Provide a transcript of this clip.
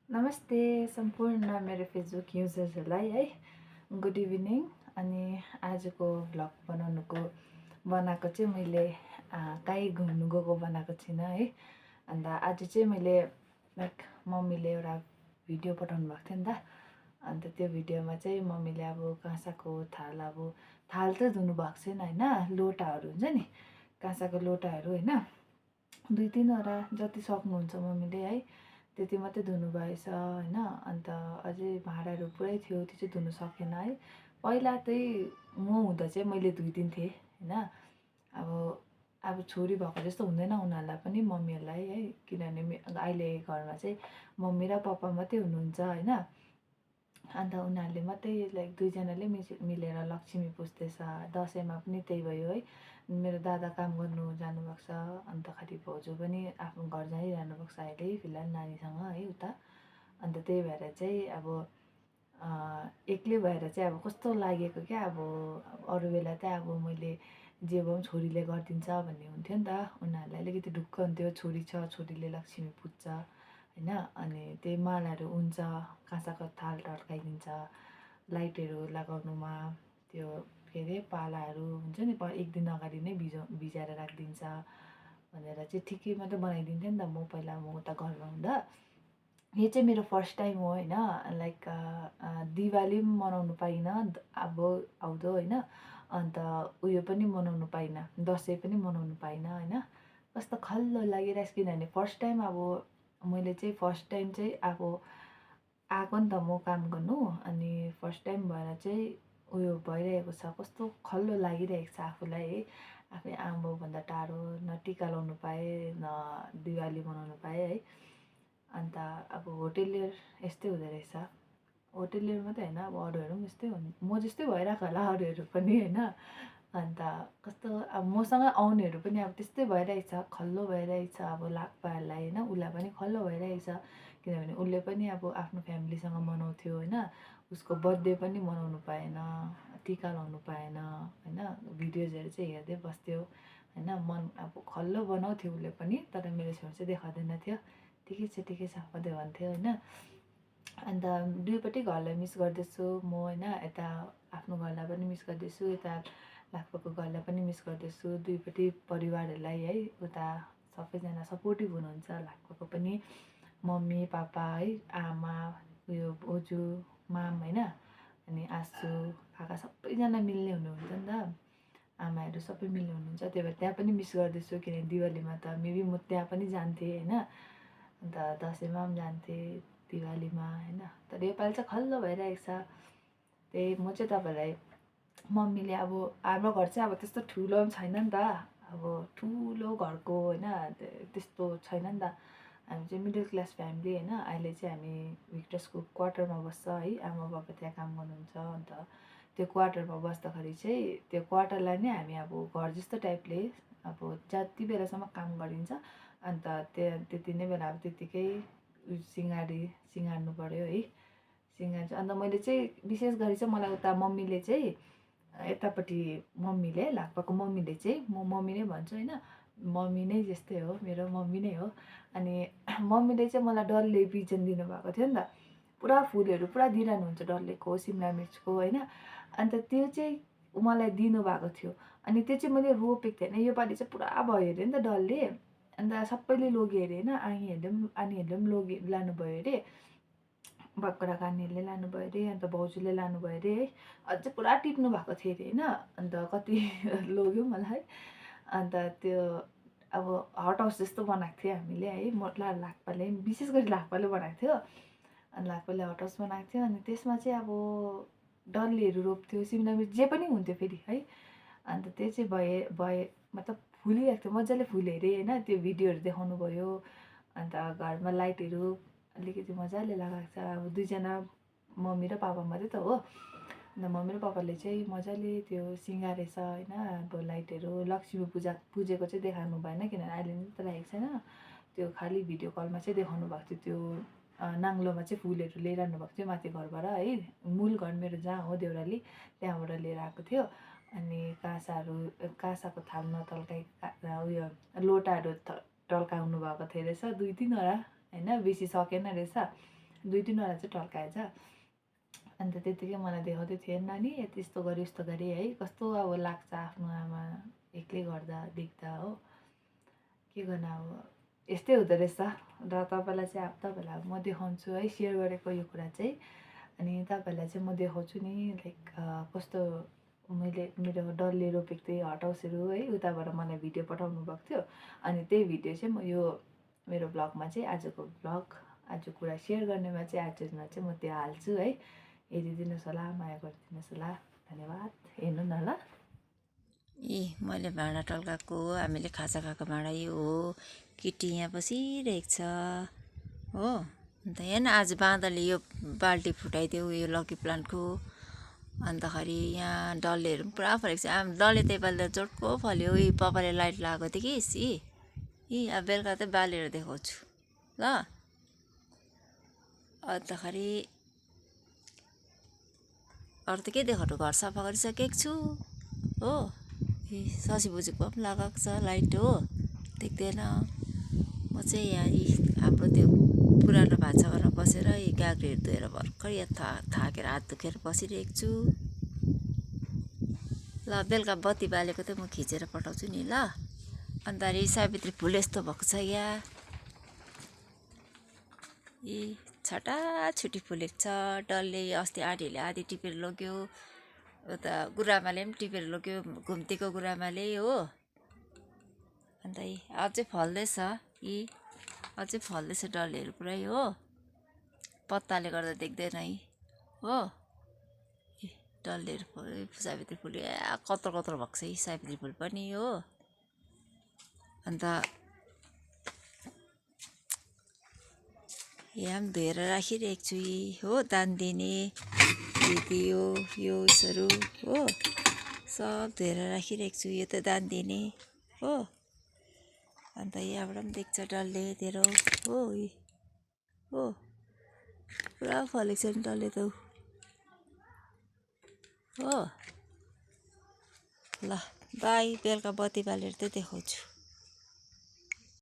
नमस्ते सम्पूर्ण मेरो फेसबुक युजर्सहरूलाई है गुड इभिनिङ। अनि आजको भ्लग बनाएको चाहिँ मैले कहीँ घुम्नु गएको बनाएको छुइनँ है। अन्त आज चाहिँ मैले लाइक मम्मीले एउटा भिडियो पठाउनु भएको थियो नि त। अन्त त्यो भिडियोमा चाहिँ मम्मीले अब काँसाको थाल थाल त धुनु भएको छैन होइन, लोटाहरू हुन्छ नि, काँसाको लोटाहरू होइन, 2-3वटा जति सक्नुहुन्छ मम्मीले है त्यति मात्रै धुनु भएछ होइन। अन्त अझै भाँडाहरू पुरै थियो, त्यो चाहिँ धुनु सकेन है। पहिला चाहिँ म हुँदा चाहिँ मैले धुइदिन्थेँ होइन। अब अब छोरी भएको जस्तो हुँदैन उनीहरूलाई पनि, मम्मीहरूलाई है, किनभने अहिले घरमा चाहिँ मम्मी र पप्पा मात्रै हुनुहुन्छ होइन। अन्त उनीहरूले मात्रै लाइक दुईजनाले मिलेर लक्ष्मी पुज्दैछ। दसैँमा पनि त्यही भयो है। मेरो दादा काम गर्नु जानुभएको छ, अन्तखेरि भाउजू पनि आफ्नो घर जाइरहनु भएको छ अहिले फिलहाल नानीसँग है उता। अन्त त्यही भएर चाहिँ अब एक्लै भएर चाहिँ अब कस्तो लागेको क्या। अब अरू बेला चाहिँ अब मैले जे भए पनि छोरीले गरिदिन्छ भन्ने हुन्थ्यो नि त, उनीहरूलाई अलिकति ढुक्क हुन्थ्यो, छोरी छ, छोरीले लक्ष्मी पुज्छ होइन। अनि त्यही मालाहरू हुन्छ, काँसाको थाल टल्काइदिन्छ, लाइटहरू लगाउनुमा त्यो के अरे पालाहरू हुन्छ नि, एक दिन अगाडि नै भिजाएर राखिदिन्छ भनेर चाहिँ ठिकै मात्रै बनाइदिन्थेँ नि त म पहिला, म उता घरमा हुँदा। यो चाहिँ मेरो फर्स्ट टाइम हो होइन। लाइक दिवाली पनि मनाउनु पाइनँ अब आउँदो होइन। अन्त उयो पनि मनाउनु पाइनँ, दसैँ पनि मनाउनु पाइनँ होइन। कस्तो खल्लो लागिरहेछ, किनभने फर्स्ट टाइम अब मैले चाहिँ फर्स्ट टाइम चाहिँ अब आएको नि त म काम गर्नु। अनि फर्स्ट टाइम भएर चाहिँ उयो भइरहेको छ, कस्तो खल्लो लागिरहेको छ आफूलाई है। आफै आमाबाउभन्दा टाढो, न टिका लाउनु पाएँ न दिवाली मनाउनु पाएँ है। अन्त अब होटेलियर यस्तै हुँदो रहेछ। होटेलियर मात्रै होइन, अब अरूहरू पनि यस्तै हुन्, म जस्तै भइरहेको होला अरूहरू पनि होइन। अन्त कस्तो अब मसँग आउनेहरू पनि अब त्यस्तै भइरहेछ, खल्लो भइरहेछ अब लाग्पाहरूलाई होइन। उसलाई पनि खल्लो भइरहेछ, किनभने उसले पनि अब आफ्नो फ्यामिलीसँग मनाउँथ्यो होइन। उसको बर्थडे पनि मनाउनु पाएन, टिका लाउनु पाएन होइन। भिडियोजहरू चाहिँ हेर्दै बस्थ्यो होइन। मन अब खल्लो बनाउँथ्यो उसले पनि, तर मेरो छेउ चाहिँ देखाउँदैन थियो। ठिकै छ भन्दै भन्थ्यो होइन। अन्त दुईपट्टि घरलाई मिस गर्दैछु म होइन। यता आफ्नो घरलाई पनि मिस गर्दैछु, यता लाक्पाको घरलाई पनि मिस गर्दैछु, दुईपट्टि परिवारहरूलाई है। उता सबैजना सपोर्टिभ हुनुहुन्छ, लाक्पाको पनि मम्मी पापा है, आमा, उयो बोजू, माम होइन, अनि आसु काका सबैजना मिल्ने हुनुहुन्छ नि त। आमाहरू सबै मिल्ने हुनुहुन्छ, त्यही भएर त्यहाँ पनि मिस गर्दैछु। किनभने दिवालीमा त मेबी म त्यहाँ पनि जान्थेँ होइन। अन्त दसैँमा पनि जान्थेँ, दिवालीमा होइन। तर योपालि चाहिँ खल्लो भइरहेको छ। त्यही म चाहिँ तपाईँहरूलाई मम्मीले अब हाम्रो घर चाहिँ अब त्यस्तो ठुलो पनि छैन नि त, अब ठुलो घरको होइन, त्यस्तो छैन नि त। हामी चाहिँ मिडल क्लास फ्यामिली होइन। अहिले चाहिँ हामी भिक्टर्सको क्वार्टरमा बस्छ है, आमा बाबा त्यहाँ काम गर्नुहुन्छ। अन्त त्यो क्वार्टरमा बस्दाखेरि चाहिँ त्यो क्वार्टरलाई नै हामी अब घर जस्तो टाइपले अब जति बेलासम्म काम गरिन्छ, अन्त त्यति नै बेला अब त्यत्तिकै सिँगार्नु पऱ्यो है, सिँगार्छ। अन्त मैले चाहिँ विशेष गरी चाहिँ मलाई उता मम्मीले चाहिँ यतापट्टि मम्मीले लाक्पाको मम्मीले चाहिँ, म मम्मी नै भन्छु होइन, मम्मी नै जस्तै हो, मेरो मम्मी नै हो। अनि मम्मीले चाहिँ मलाई डल्ले बिजन दिनुभएको थियो नि त, पुरा फुलहरू पुरा दिइरहनुहुन्छ, डल्लेको सिमला मिर्चको होइन। अन्त त्यो चाहिँ मलाई दिनुभएको थियो। अनि त्यो चाहिँ मैले रोपेको थिएँ होइन, योपालि चाहिँ पुरा भयो अरे नि त डल्ले। अन्त सबैले लग्यो अरे होइन, आनीहरूले पनि लानुभयो अरे, बाख्राको आनीहरूले लानुभयो अरे, अन्त भाउजूले लानुभयो अरे है। अझै पुरा टिप्नु भएको थियो अरे होइन। अन्त कति लग्यो मलाई। अन्त त्यो अब हट हाउस जस्तो बनाएको थियो हामीले है, लाक्पाले विशेष गरी लाक्पाले बनाएको थियो। अनि लाक्पाले हट हाउस बनाएको थियो। अनि त्यसमा चाहिँ अब डल्लेहरू रोप्थ्यो, सिमला मिर्च जे पनि हुन्थ्यो फेरि है। अन्त त्यो चाहिँ भए मतलब फुलिरहेको थियो, मजाले फुल्यो अरे होइन। त्यो भिडियोहरू देखाउनु भयो। अन्त घरमा लाइटहरू अलिकति मजाले लगाएको छ। अब दुईजना मम्मी र पापा मात्रै त हो। अन्त मम्मी र पापाले चाहिँ मजाले त्यो सिँगारेछ होइन। अब लाइटहरू लक्ष्मी पुजेको चाहिँ देखाउनु भएन, किनभने अहिले नै त राखेको छैन। त्यो खालि भिडियो कलमा चाहिँ देखाउनु भएको थियो। त्यो नाङ्लोमा चाहिँ फुलहरू लिइरहनु भएको थियो माथि घरबाट है, मूल घर मेरो जहाँ हो देउराली, त्यहाँबाट लिएर आएको थियो। अनि काँसाको थालमा उयो लोटाहरू टल्काउनु भएको थियो रहेछ, 2-3वटा होइन, बेसी सकेन रहेछ। 2-3 वटा चाहिँ टल्काएछ। अन्त त्यतिकै मलाई देखाउँदै थियो नानी यस्तो गरी यस्तो गरी है, कस्तो अब लाग्छ आफ्नो आमा एक्लै गर्दा देख्दा हो। के गर्नु अब यस्तै हुँदो रहेछ। र तपाईँलाई चाहिँ तपाईँहरूलाई म देखाउँछु है सेयर गरेको यो कुरा चाहिँ। अनि तपाईँहरूलाई चाहिँ म देखाउँछु नि लाइक कस्तो मैले मेरो डल्ले रोपेको थिएँ हट हाउसहरू है, उताबाट मलाई भिडियो पठाउनु भएको थियो। अनि त्यही भिडियो चाहिँ म यो मेरो ब्लगमा चाहिँ आजको ब्लग आज कुरा सेयर गर्नेमा चाहिँ आजमा चाहिँ म त्यो हाल्छु है। हेरिदिनुहोस् होला, माया गरिदिनुहोस् होला, धन्यवाद। हेर्नु न ल। मैले भाँडा टल्काएको हामीले खाजा खाएको भाँडा यो हो। केटी यहाँ बसिरहेको छ हो। अन्त हेर्न आज बाँदरले यो बाल्टी फुटाइदियो यो लकी प्लान्टको। अन्तखेरि यहाँ डल्लेहरू पनि पुरा फलेको छ। डल्ले त योपालि त जोडको फल्यो। पापाले लाइट लगाएको थियो कि अब बेलुका चाहिँ बालेर देखाउँछु ल। अन्तखेरि अरू त के देखाउनु, घर सफा गरिसकेको छु हो। शशी बोजूको पनि लगाएको छ लाइट हो, देख्दैन। म चाहिँ यहाँ हाम्रो त्यो पुरानो भान्साघरमा बसेर यी गाग्रीहरू धोएर भर्खर यहाँ थाकेर हात दुखेर बसिरहेको छु ल। बेलुका बत्ती बालेको त म खिचेर पठाउँछु नि ल। अन्तखेरि सयपत्री फुल यस्तो भएको छ यहाँ, छटाछुटी फुलेको छ। डल्ले अस्ति आडीहरूले आधी टिपेर लग्यो, उता गुरामाले पनि टिपेर लग्यो, घुम्तीको गुरामाले हो। अन्त अझै फल्दैछ, अझै फल्दैछ डल्लेहरू पुरै हो। पत्ताले गर्दा देख्दैन हो। डल्लेहरू सयपत्री फुल कत्रो कत्रो भएको छ सयपत्री फुल पनि हो। अन्त यहाँ पनि धोएर राखिरहेको छु हो। दान दिने दियो यो उसहरू हो, सब धोएर राखिरहेको छु। यो त दान दिने हो। अन्त यहाँबाट पनि देख्छ डल्ले धेरै हो हो। पुरा फलेको छ नि डल्ले त हो। ल बाई, बेलुका बत्ती बालेर चाहिँ देखाउँछु।